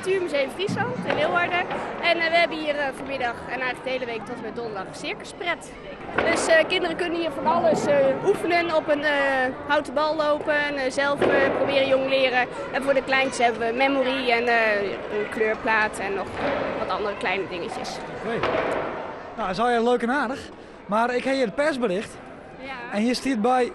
Natuurmuseum Friesland in Leeuwarden. En we hebben hier vanmiddag en eigenlijk de hele week tot en met donderdag circuspret. Dus kinderen kunnen hier van alles oefenen, op een houten bal lopen, en zelf proberen jongleren. En voor de kleintjes hebben we memory en een kleurplaat en nog wat andere kleine dingetjes. Oké. Nou, dat is al heel leuk en aardig. Maar ik heb hier het persbericht. Ja. En hier staat bij,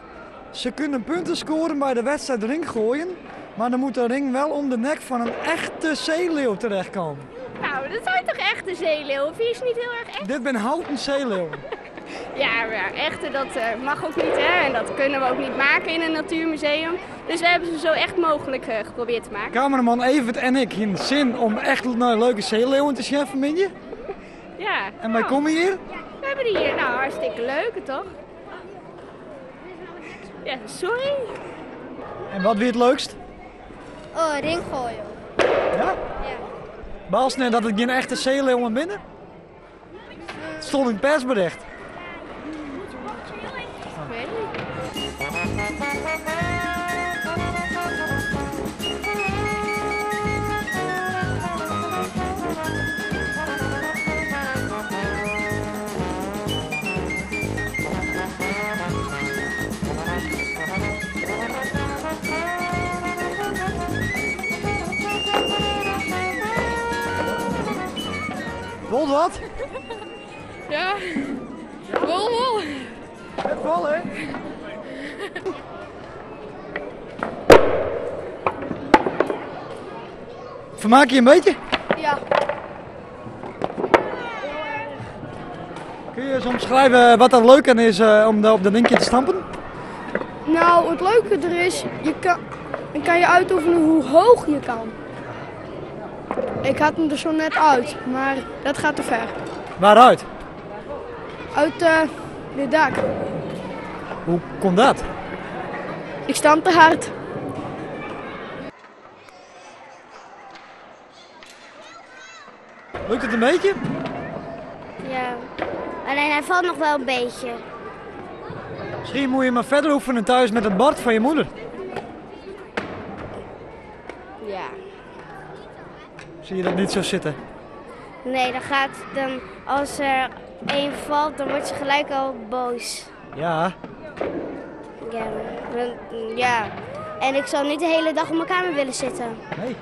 ze kunnen punten scoren bij de wedstrijd ringgooien. Maar dan moet de ring wel om de nek van een echte zeeleeuw terechtkomen. Nou, dat zijn toch echte zeeleeuwen? Vind je ze niet heel erg echt? Dit ben houten zeeleeuwen. Ja, maar echte, dat mag ook niet, hè? En dat kunnen we ook niet maken in een natuurmuseum. Dus we hebben ze zo echt mogelijk geprobeerd te maken. Cameraman Evert en ik hebben zin om echt naar leuke zeeleeuwen te zien, vind je? Ja. En wij komen hier? We hebben die hier, nou, hartstikke leuk, toch? Ja, sorry. En wat weer het leukst? Oh, ring gooien. Ja? Ja. Behalve net dat het geen echte zeeleeuwen binnen? Het stond in het persbericht. Ik weet niet. Wol wat? Ja. Wol, wol. Het vol, hè? Vermaak je een beetje? Ja. Kun je eens omschrijven wat er leuk aan is om daar op dat linkje te stampen? Nou, het leuke er is, dan kan je uitoefenen hoe hoog je kan. Ik had hem er zo net uit, maar dat gaat te ver. Waaruit? Uit dit dak. Hoe komt dat? Ik stamp te hard. Lukt het een beetje? Ja, alleen hij valt nog wel een beetje. Misschien moet je maar verder oefenen thuis met het bord van je moeder. Ja. Zie je dat niet zo zitten? Nee, als er één valt, dan wordt ze gelijk al boos. Ja. Ja, dan, ja. En ik zal niet de hele dag op mijn kamer willen zitten. Nee.